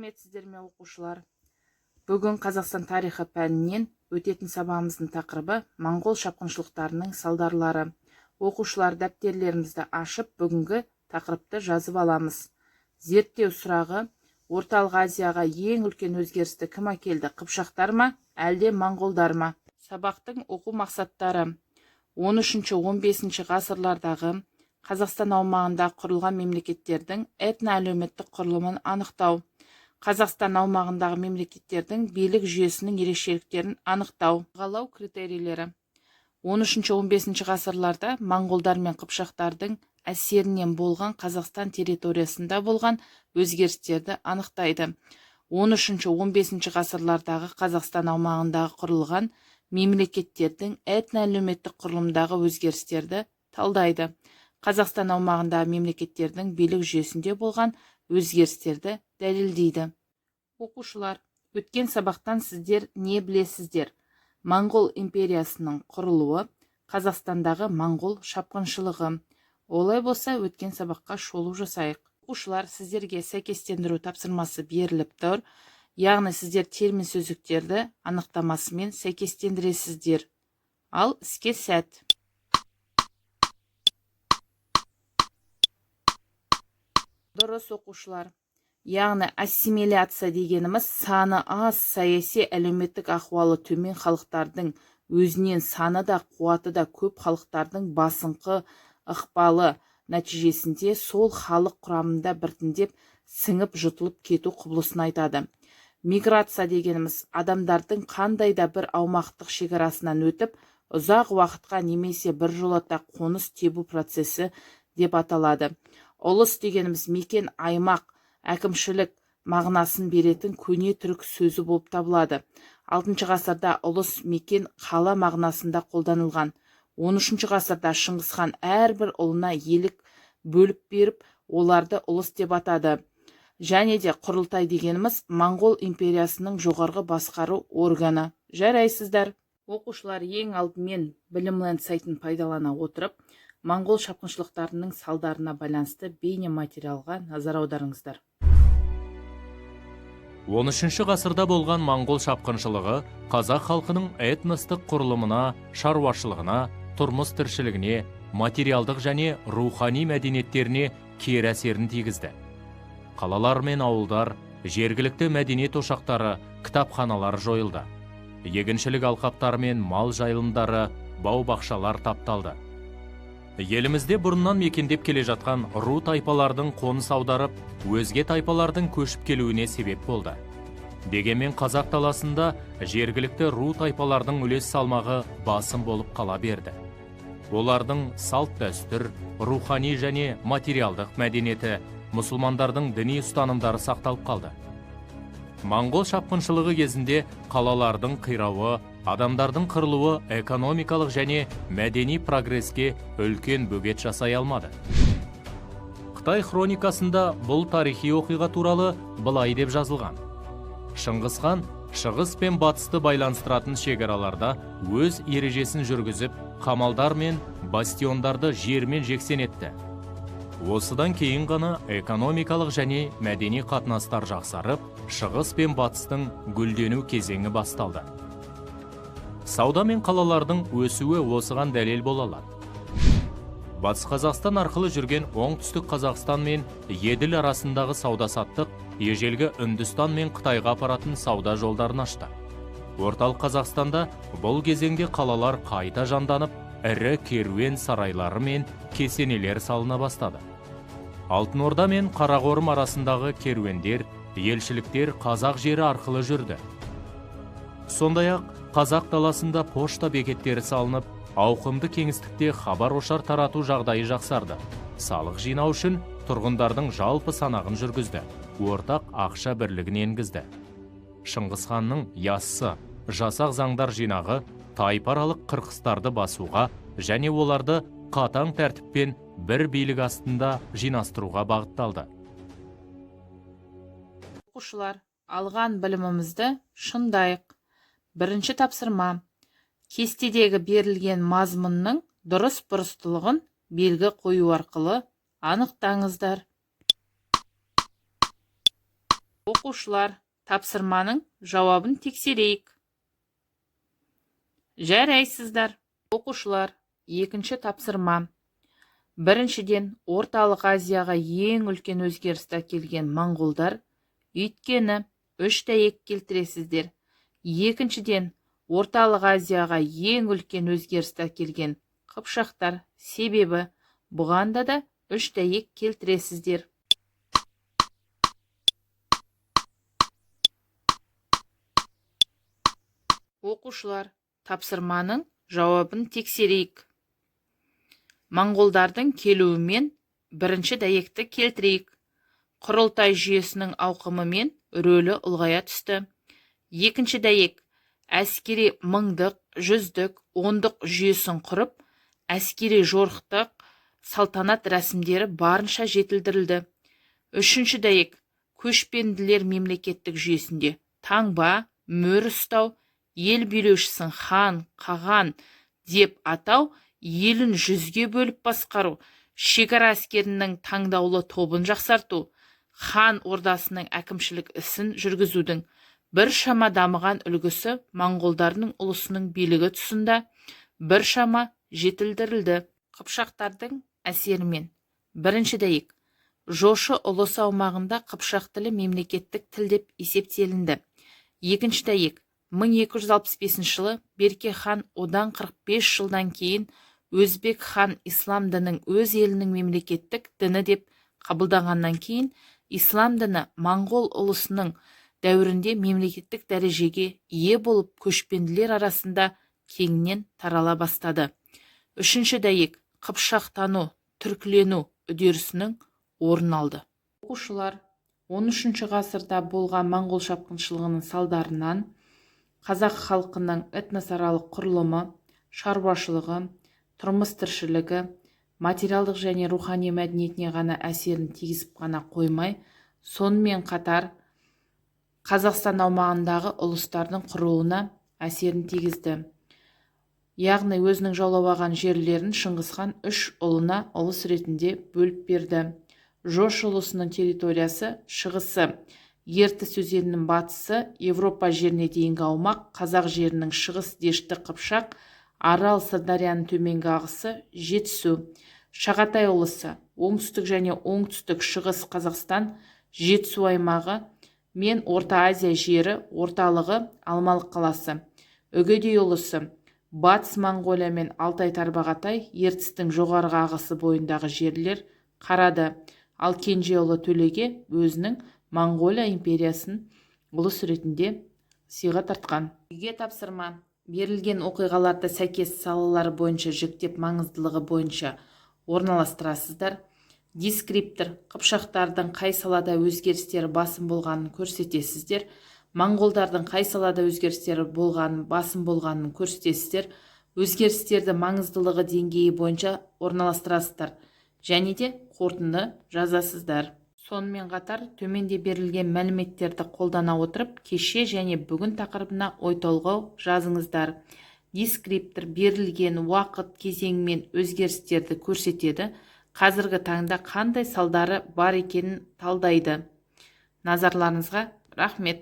Сәлеметсіздер ме, оқушылар! Бүгін Қазақстан тарихы пәнінен өтетін сабағымыздың тақырыбы: моңғол шапқыншылықтарының салдарлары. Оқушылар, дәптерлерімізді ашып, бүгінгі тақырыпты жазып аламыз. Зерттеу сұрағы: Орталық Азияға ең үлкен өзгерісті кім әкелді, қыпшақтар ма, әлде моңғолдар ма? Сабақтың оқу мақсаттары: 13-15 ғасырлардағы Қазақстан аумағында құрылған мемлекеттердің этно-әлеуметтік құрылымын анықтау, Қазақстан аумағындағы мемлекеттердің билік жүйесінің ерекшеліктерін анықтау. Бағалау критерийлері: 13-15 ғасырларда моңғолдар мен қыпшақтардың әсерінен болған Қазақстан территориясында болған өзгерістерді анықтайды. 13-15 ғасырлардағы Қазақстан аумағындағы құрылған мемлекеттердің этно-әлеуметтік құрылымдағы өзгерістерді талдайды. Қазақстан аумағындағы мемлекеттердің билік жүйесінде болған өзгерістерді дәлелдейді. Оқушылар, өткен сабақтан сіздер не білесіздер? Моңғол империясының құрылуы, Қазақстандағы моңғол шапқыншылығы. Олай болса, өткен сабаққа шолу жасайық. Оқушылар, сіздерге сәйкестендіру тапсырмасы беріліп тұр, яғни сіздер термин сөздіктерді анықтамасымен сәйкестендіресіздер. Ал іске сәт! Дұрыс, оқушылар. Яғни ассимиляция дегеніміз саны аз, саяси, әлеуметтік ахуалы төмен халықтардың өзінен саны да, қуаты да көп халықтардың басыңқы ықпалы нәтижесінде сол халық құрамында біртіндеп сіңіп, жұтылып кету құбылысын айтады. Миграция дегеніміз адамдардың қандай да бір аумақтық шекарасынан өтіп, ұзақ уақытқа немесе біржолата қоныс тебу процесі деп аталады. Ұлыс дегеніміз мекен, аймақ, әкімшілік мағынасын беретін көне түрік сөзі болып табылады. Алтыншы ғасырда ұлыс мекен, қала мағынасында қолданылған. 13-ші ғасырда Шыңғысхан әрбір ұлына иелік бөліп беріп, оларды ұлыс деп атады. Және де құрылтай дегеніміз Моңғол империясының жоғарғы басқару органы. Жарайсыздар! Оқушылар, ең алдымен Білімленд сайтын пайдалана отырып, моңғол шапқыншылықтарының салдарына байланысты бейне материалға назар аударыңыздар. 13 ғасырда болған моңғол шапқыншылығы қазақ халқының этностық құрылымына, шаруашылығына, тұрмыс тіршілігіне, материалдық және рухани мәдениеттеріне кері әсерін тигізді. Қалалар мен ауылдар, жергілікті мәдениет ошақтары, кітапханалар жойылды. Егіншілік алқаптары мен мал жайылымдары, бау-бақшалар тапталды. Елімізде бұрыннан мекендеп келе жатқан ру тайпалардың қоныс аударып, өзге тайпалардың көшіп келуіне себеп болды. Дегенмен қазақ даласында жергілікті ру тайпалардың үлес салмағы басым болып қала берді. Олардың салт дәстүр, рухани және материалдық мәдениеті, мұсылмандардың діни ұстанымдары сақталып қалды. Моңғол шапқыншылығы кезінде қалалардың қирауы, адамдардың қырылуы экономикалық және мәдени прогреске үлкен бөгет жасай алмады. Қытай хроникасында бұл тарихи оқиға туралы былай деп жазылған: Шыңғыс хан шығыс пен батысты байланыстыратын шекараларда өз ережесін жүргізіп, қамалдар мен бастиондарды жермен жексен етті. Осыдан кейін ғана экономикалық және мәдени қатынастар жақсарып, шығыс пен батыстың гүлдену кезеңі басталды. Сауда мен қалалардың өсуі осыған дәлел бола алады. Батыс Қазақстан арқылы жүрген Оңтүстік Қазақстан мен Еділ арасындағы сауда-саттық ежелгі Үндістан мен Қытайға апаратын сауда жолдарын ашты. Орталық Қазақстанда бұл кезеңде қалалар қайта жанданып, ірі керуен сарайлары мен кесенелер салына бастады. Алтын Орда мен Қарақорым арасындағы керуендер, елшіліктер қазақ жері арқылы жүрді. Сондай-ақ қазақ даласында пошта бекеттері салынып, ауқымды кеңістікте хабар-ошар тарату жағдайы жақсарды. Салық жинау үшін тұрғындардың жалпы санағын жүргізді, ортақ ақша бірлігін енгізді. Шыңғыс ханның Яссы жасақ заңдар жинағы тайпаралық қырқыстарды басуға және оларды қатаң тәртіппен бір билік астында жинастыруға бағытталды. Оқушылар, алған білімімізді шыңдайық. Бірінші тапсырма: кестедегі берілген мазмұнның дұрыс бұрыстылығын белгі қою арқылы анықтаңыздар. Оқушылар, тапсырманың жауабын тексерейік. Жарайсыздар. Оқушылар, екінші тапсырма. Біріншіден, Орталық Азияға ең үлкен өзгерісті әкелген моңғолдар, өйткені үш дәйек келтіресіздер. Екіншіден, Орталық Азияға ең үлкен өзгерісті әкелген қыпшақтар, себебі бұған да үш дәйек келтіресіздер. Оқушылар, тапсырманың жауабын тексерейік. Моңғолдардың келуімен бірінші дәйекті келтірейік. Құрылтай жүйесінің ауқымы мен рөлі ұлғая түсті. Екінші дәйек, әскери мыңдық, жүздік, ондық жүйесін құрып, әскери жорықтық салтанат рәсімдері барынша жетілдірілді. Үшінші дәйек, көшпенділер мемлекеттік жүйесінде таңба, мөр ұстау, ел билеушісін хан, қаған деп атау, елін жүзге бөліп басқару, шекара әскерінің таңдаулы тобын жақсарту, хан ордасының әкімшілік ісін жүргізудің біршама дамыған үлгісі моңғолдардың ұлысының билігі тұсында біршама жетілдірілді. Қыпшақтардың әсерімен. Бірінші дәйек, Жошы ұлысы аумағында қыпшақ тілі мемлекеттік тіл деп есептелінді. Екінші дәйек, 1265 жылы Берке хан одан 45 жылдан кейін Өзбек хан ислам дінін өз елінің мемлекеттік діні деп қабылдағаннан кейін ислам діні моңғол ұлысының дәуірінде мемлекеттік дәрежеге ие болып, көшпенділер арасында кеңінен тарала бастады. Үшінші дәйек, қыпшақтану, түркілену үдерісінің орын алды. Оқушылар, 13 ғасырда болған моңғол шапқыншылығының салдарынан қазақ халқының этносаралық құрылымы, шаруашылығы, тұрмыс тіршілігі, материалдық және рухани мәдениетіне ғана әсерін тигізіп қана қоймай, сонымен қатар Қазақстан аумағындағы ұлыстардың құрылуына әсерін тигізді. Яғни өзінің жаулап алған жерлерін Шыңғысхан үш ұлына ұлыс ретінде бөліп берді. Жошы ұлысының территориясы шығысы Ертіс өзенінің батысы Европа жеріне дейінгі аумақ, қазақ жерінің шығыс Дешті Қыпшақ, Арал, Сырдарияның төменгі ағысы, Жетісу. Шағатай ұлысы оңтүстік және оңтүстік шығыс Қазақстан, Жетісу аймағы мен Орта Азия жері, орталығы Алмалық қаласы. Үгедей ұлысы Батыс Моңғолия мен Алтай Тарбағатай, Ертістің жоғарғы ағысы бойындағы жерлер қарады. Ал кенже ұлы Төлеге өзінің Моңғолия империясын ұлыс ретінде сыйға тартқан. Үйге тапсырма. Берілген оқиғаларды сәйкес салалар бойынша жіктеп маңыздылығы бойынша орналастырасыздар. Дескриптор қыпшақтардың қай салада өзгерістері басым болғанын көрсетесіздер. Моңғолдардың қай салада өзгерістері болғанын басым болғанын көрсетесіздер. Өзгерістерді маңыздылығы деңгейі бойынша орналастырасыздар және де қорытынды жазасыздар. Сонымен қатар төменде берілген мәліметтерді қолдана отырып, кеше және бүгін тақырыбына ой-толғау жазыңыздар. Дескриптор берілген уақыт кезеңімен өзгерістерді көрсетеді, қазіргі таңда қандай салдары бар екенін талдайды. Назарларыңызға рахмет.